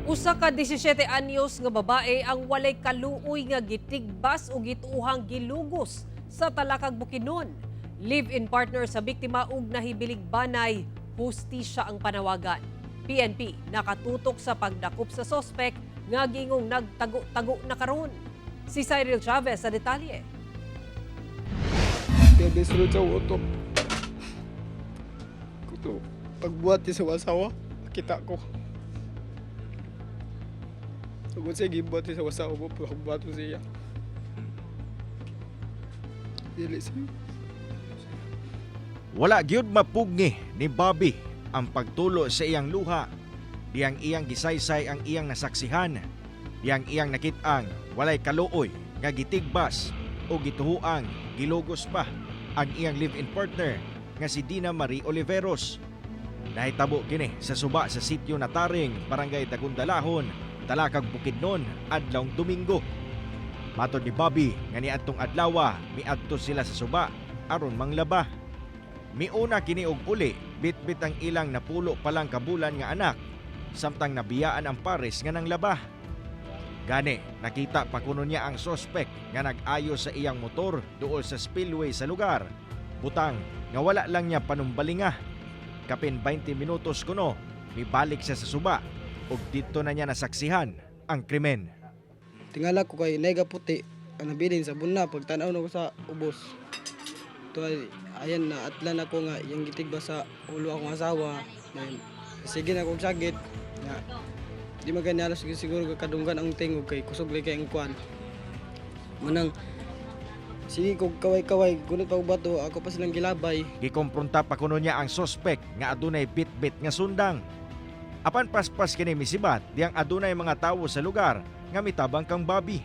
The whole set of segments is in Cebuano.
Usa ka 17 anyos nga babae ang walay kaluoy nga gitigbas o gituohang gilugos sa Talakag, Bukidnon. Live-in partner sa biktima ug nahibiling banay, hustisya ang panawagan. PNP nakatutok sa pagdakop sa sospek nga gingong nagtago-tago na karon. Si Cyril Chavez sa detalye. Kaya sulod sa utok. Kuto, pagbuhat niya sa asawa, kita ko. Tugod siya, gibuhat niya sa asawa ko, pagbuhat ko siya. Dili siya. Wala gyud mapugni ni Bobby ang pagtulo sa iyang luha. Diyang iyang gisaysay ang iyang nasaksihan. Diyang iyang nakit-ang walay kaluoy nga gitigbas o gituhuang gilugos pa ang iyang live-in partner nga si Dina Marie Oliveros. Nahitabo kini sa suba sa sitio Nataring, Barangay Dagundalahon, Talakag, Bukidnon, adlawng Domingo. Matod ni Bobby nga niadtong adlawa miadto sila sa suba aron manglaba. Miuna kini og uli bitbit ang ilang 10 pa lang kabulan nga anak samtang nabiyaan ang pares nga nanglaba. Gani, nakita pa kuno niya ang sospek nga nag-ayo sa iyang motor duol sa spillway sa lugar. Butang nga wala lang niya panumbalinga. Kapin 20 minutos kuno, mibalik siya sa suba ug didto na niya nasaksihan ang krimen. Tingala ko kay nega puti, ang nabilin sa buna, pagtanaw na ko sa ubos. Ito ay, ayan na, atlan ako nga, yung gitigba sa ulo akong asawa. Na, sige na kong sakit. Nga, di maganyala siguro, siguro kadunggan ang tingog kay kusog lay kay ang kuan. Manang, sige kog kaway-kaway, gunot pa og bato, ako pa silang gilabay. Gikompronta pa kuno niya ang sospek nga adunay bitbit nga sundang. Apan paspas kini misibat diyang adunay mga tawo sa lugar nga mitabang kang Bobby.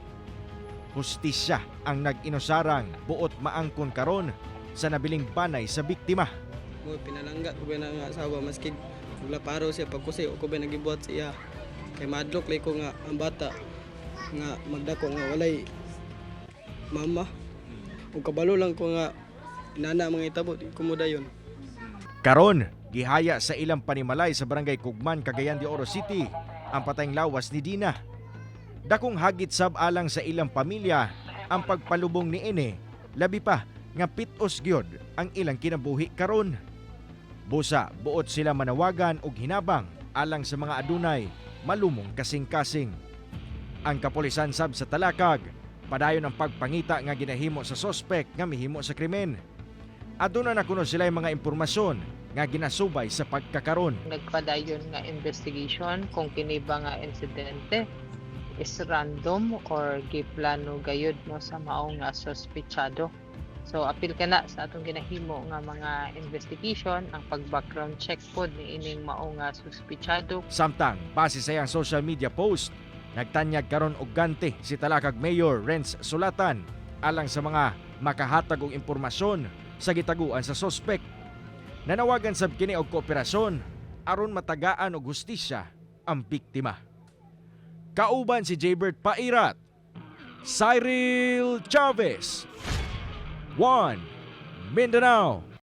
Hustisya ang nag-inusarang buot maangkon karon sa nabiling banay sa biktima. Mo pinalangga ko ba na nga asawa maski laparo siya pagkusi ko ba nagibuhat siya. Kay madlok lay ko nga ang bata nga magdako nga walay mama. Ug kabalo lang ko nga inana mga itabo di ko mo dayon. Karon, gihaya sa ilang panimalay sa Barangay Kugman, Cagayan de Oro City ang patayng lawas ni Dina. Dakong hagit sab alang sa ilang pamilya ang pagpalubong ni ini, labi pa nga pitos gyud ang ilang kinabuhi karon. Busa buot sila manawagan og hinabang alang sa mga adunay malumong kasing-kasing. Ang kapulisan sab sa Talakag padayon ang pagpangita nga ginahimo sa sospek nga mihimo sa krimen. Aduna na kuno sila mga impormasyon nga ginasubay sa pagkakaron. Nagpadayon nga investigation kung kini ba nga insidente is random or giplano gayud, no, sa mao nga suspetsado. So apil kana sa atong ginahimo nga mga investigation ang pag-background check pod ni ining mao nga suspetsado. Samtang, base sa iyang social media post, nagtanyag karon og gante si Talakag Mayor Renz Sulatan alang sa mga makahatag og impormasyon sa gitaguan sa sospek. Nanawagan sab kini og kooperasyon aron matagaan og hustisya ang biktima. Kauban si Jaybert Pairat, Cyril Chavez, One Mindanao.